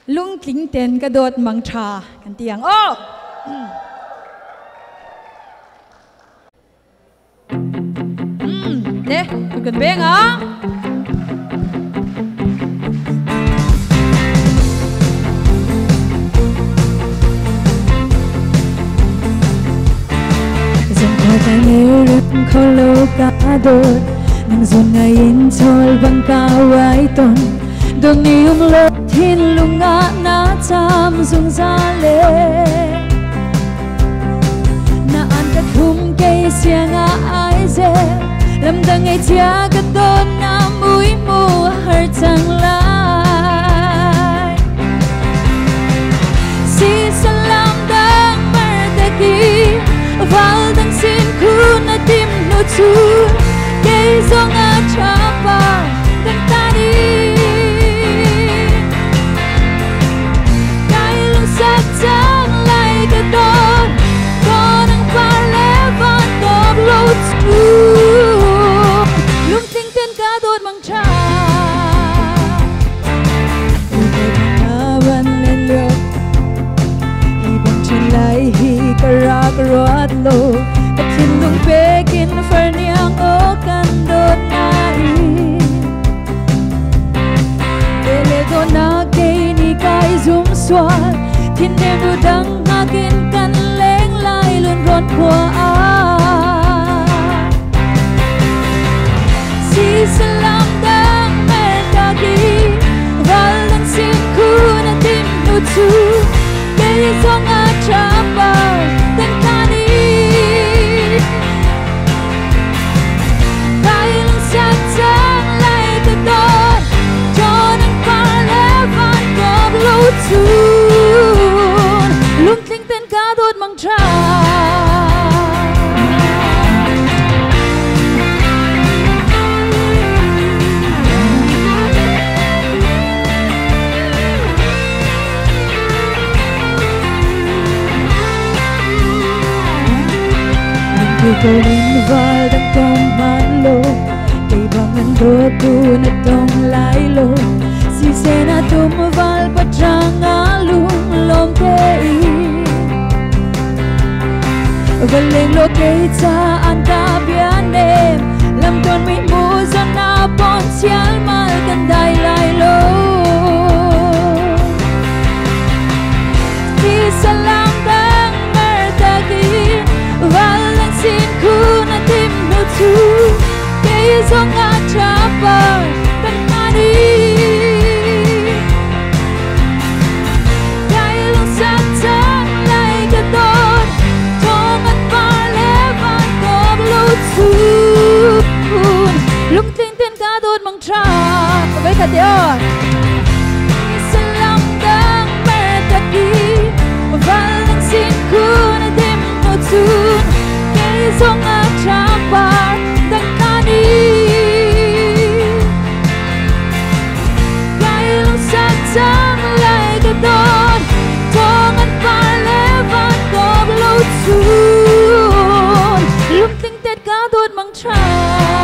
Lungtling ten ka dawt mangtha kan ti ang aw. Le, kan beng a. Nang zon ngayon tol bang kaway ton Doon niyong lotin lunga na tam zung zale Naan kathum kay siya nga ay ze Lamdang ay tiya ka doon na muy mo hartang lay Si salamdang mardaki Valdang sin ku na tim no tu Kay zong a chapa dang tani Kay lung sak tang lai ka don Don ang parlevan dob lo tu Lung ting ten ka dod mang cha Ibang lelyo Ibang chalay hi karak roat lo Katinlong pekin ferniang o kandot nai Deledo na kay ni kay zumswal Tinedudang akin kanleng lailon ron kwa Si salamdang mertagi Valang sinku na timnutu Kay song a chapar dang tani Kailang satang lai ka don John ang parlevan gob lo tun Lungtling ten ka dod mang tra Tukulin valdang tong manlo Kay bangan do na tong laylo Si sena tumval patrang alung lomtei Valeng lo kay ta ang kabianem Lamton mi muzo na ponsial mal kanday laylo Si salamdang mertagi Valang sin ku na tim no tu Kay zong a chapar dang tani Kay lung satang lai ka don Tong at parlevan gob lo tun Lungtling ten ka dod mang tra Kabay ka tiyo Salamdang mertagi Valang sin ku na tim no tun Kay zong a chapar dang tani Kay lung satang lai ka don Tong at parlevan gob lo tun Lungtling tet ka dod mang tra.